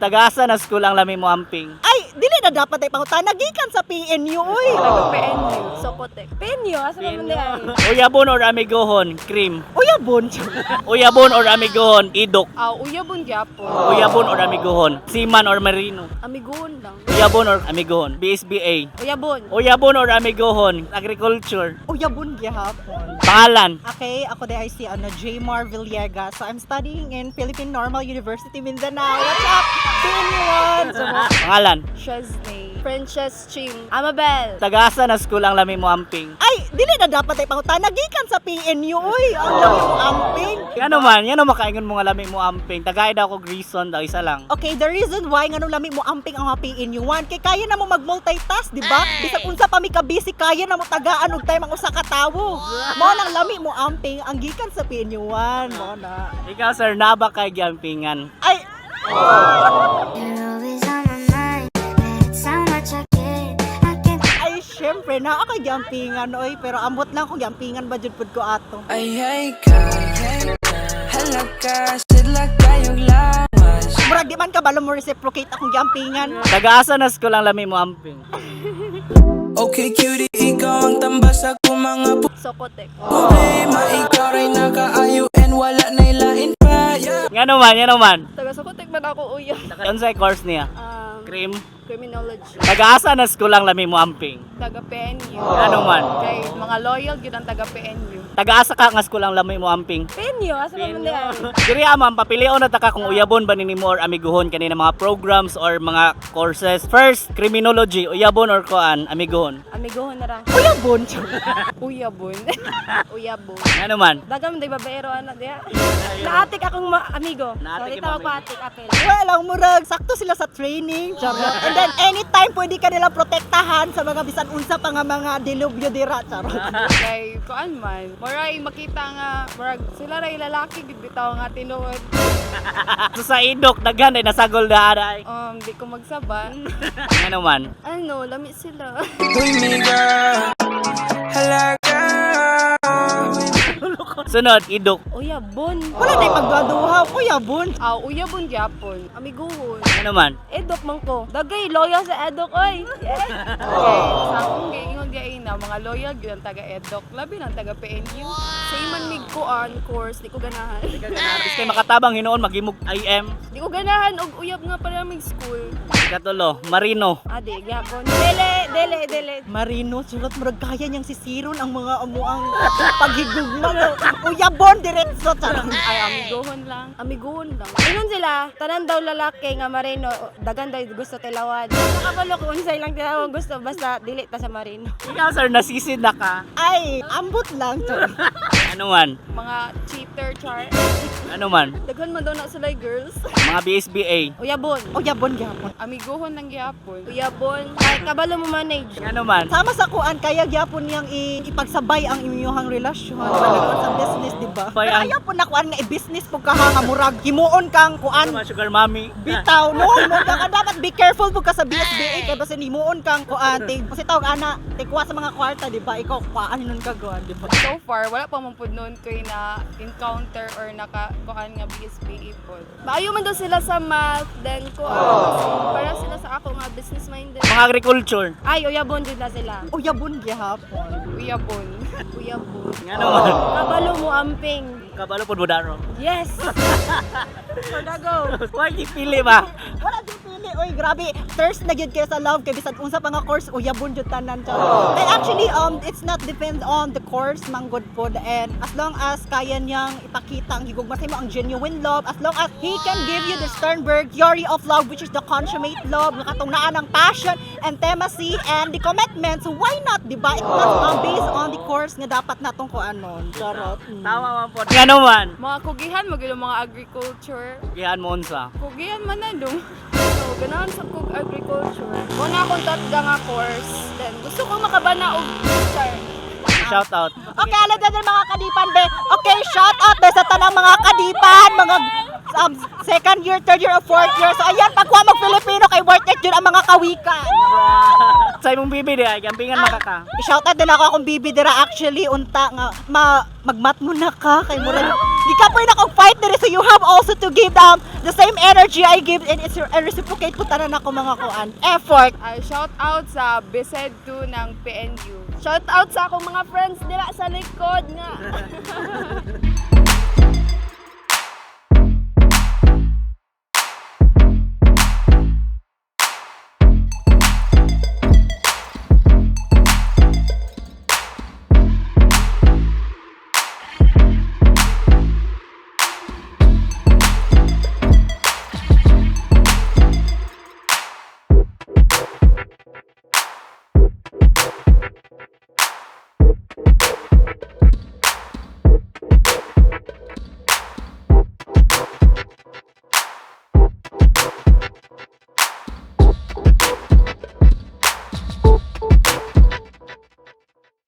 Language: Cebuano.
Taga-asa na school ang lami mo amping? Ay, dili na dapat ay pangutana gikan sa PNU, uy. Taga PNU. Socotec. PNU, asa man man ay? Uyabon or amigohon, cream. Uyabon. Uyabon or amigohon, idok. Ah, uyabon gyapon. Uyabon or amigohon, seaman or marino. Amigon lang. Uyabon or amigohon, BSBA. Uyabon. Uyabon or amigohon, agriculture. Uyabon gihapon. Pangalan. Okay, ako di ay si ano, Jmar Villegas. So I'm studying in Philippine Normal University, Mindanao. What's up, PNU1? So, Pangalan. Chesney. Princess Chim. Amabel. Taga-asa na school ang lami mo amping? Ay, dili na dapat ay pangutana gikan sa PNU, uy. Ang lami mo amping. Ano man, yan ang makaingon mo nga lami mo amping. Tagay daw ko reason daw, isa lang. Okay, the reason why nganong lami mo amping ang mga PNU1 kay kaya na mo mag-multitask, di ba? Bisag unsa pa mi ka busy, kaya na mo tagaan og time ang usa ka tawo. Mao nang lami mo amping ang gikan sa PNU1, mao na. Ikaw, sir, naba kay giampingan? Ay, You're always on my mind. That's how much I care. I can't ay syempre na ako giampingan, oy, pero ambot lang kung giampingan ba jud pud ko ato. Ay ay ka, halaka, sidla kayong lawas. Murag di man ka balo mo reciprocate akong giampingan. Taga-asa na school ang lami mo amping? Okay cutie, ikaw ang tambasa ko mga Socotec. problema. Ikaw rin nakaayo and wala na'y lain pa, yeah. Nga naman, nga naman. Taga Socotec man ako uyab. Unsay course niya? Cream. Criminology. Taga-asa na school ang lami mo amping? Taga PNU. Ano man? Kay mga loyal gyud ang taga PNU. Taga-asa ka nga school ang lami mo amping? PNU, asa man man ay? Diri ma'am, papilion na ta ka kung uyabon ba nimo or amiguhon kanina mga programs or mga courses. First, criminology, uyabon or kuan, amiguhon? Amigohon na ra. Uyabon. Uyabon. Uyabon. Ano man? Dagam day babaero ana diya. Naatik akong amigo. Naatik Sorry, imong tawag ko amigo. atik apel. Well, ang murag sakto sila sa training. Charot. And then anytime pwede ka nilang protektahan sa mga bisan unsa pa nga mga dilubyo dira, charot. Kay kuan man, moray makita nga murag sila ray lalaki gid bitaw nga tinuod. So sa idok daghan ay nasagol na aray. Di ko magsaba. Ano man? Ano, lami sila. Uy miga, halaka. Sunod, idok. Uyabon. Wala na pagduha, uyabon. Aw, uyabon gyapon. Amiguhon. Ano man? Edok man ko. Dagay loyal sa edok oy. Kay sa akong giingon gay na mga loyal gyud ang taga EDOC, labi na ang taga PNU. Same man mig kuan course, di ko ganahan. Bis kay makatabang hinuon maghimog IM. Di ko ganahan og uyab nga para mig school. Ikatulo, Marino. Adi, gyapon. Dele, dele, dele. Marino, charot, murag kaya niyang sisiron ang mga amuang paghigugma. Uyabon diretso, charot. Ay, amigohon lang. Amiguhon lang. Ingon sila, tanan daw lalaki nga marino, dagan daw gusto tilawan. Nakabalo ko unsay lang tilawan gusto basta dili ta sa marino. Ikaw, sir, nasisid na ka. Ay, ambot lang, charot. Ano man? Mga cheater char. Ano man? Daghan man daw na sila girls. Mga BSBA. Uyabon. Uyabon gyapon. Amigohon lang gyapon. Uyabon. Ay, kabalo mo manage. Ano man? Sama sa kuan kaya gyapon niyang ipagsabay ang inyong relasyon sa sa business, di ba? Bay, Pero ayaw po na kuan nga i-business po ka ha, nga murag himuon kang kuan. Ano man, sugar mommy? Bitaw, no, mo ka dapat be careful po ka sa BSBA kay basta himuon kang kuan, tig kasi tawag ana, tigwa sa mga kwarta, di ba? Ikaw kuan nun ka kuan, di ba? So far wala pa man pud noon koy na encounter or naka kuan nga BSPE pod. Maayo man daw sila sa math, then ko para sila sa ako nga business minded. Mga agriculture. Ay, uyabon jud na sila. Uyabon gyapon. Uyabon. Uyabon. Ano man? Kabalo mo amping. Kabalo po budaro. Yes. For the go. Why gipili ba? Wala jud pili, oy, grabe. Thirst na gyud kay sa love kay bisan unsa pa nga course uyabon jud tanan, charot. And actually it's not depend on the course manggod pod, and as long as kaya niyang ipakita ang higugma sa imo, ang genuine love, as long as he can give you the Sternberg theory of love, which is the consummate love, nga katong naa ng passion, intimacy and the commitment, so why not, di ba? It's not based on the course nga dapat natong kuanon, charot. Tama man po. Ano man? Mga kugihan mo gyud ang mga agriculture. Gihan mo unsa? Kugihan man na dong. So, ganahan sa kog agriculture. Muna akong tatga nga course. Then, gusto ko makabana og teacher. Shout out. Okay, alam na din mga kadipan, be. Okay, shout out be sa tanang mga kadipan, mga second year, third year, or fourth year. So ayan, pagkuha mag Filipino kay Worth it yun ang mga kawikan. Sa imong bibi di ay gampingan makaka. I-shout out din ako akong bibi dira actually unta nga ma magmat mo na ka kay murag gikapoy na kog fight diri, so you have also to give them the same energy I give and it's and reciprocate po tanan ako mga kuan effort. Shout out sa Besed 2 ng PNU. Shout out sa akong mga friends dira sa likod nga.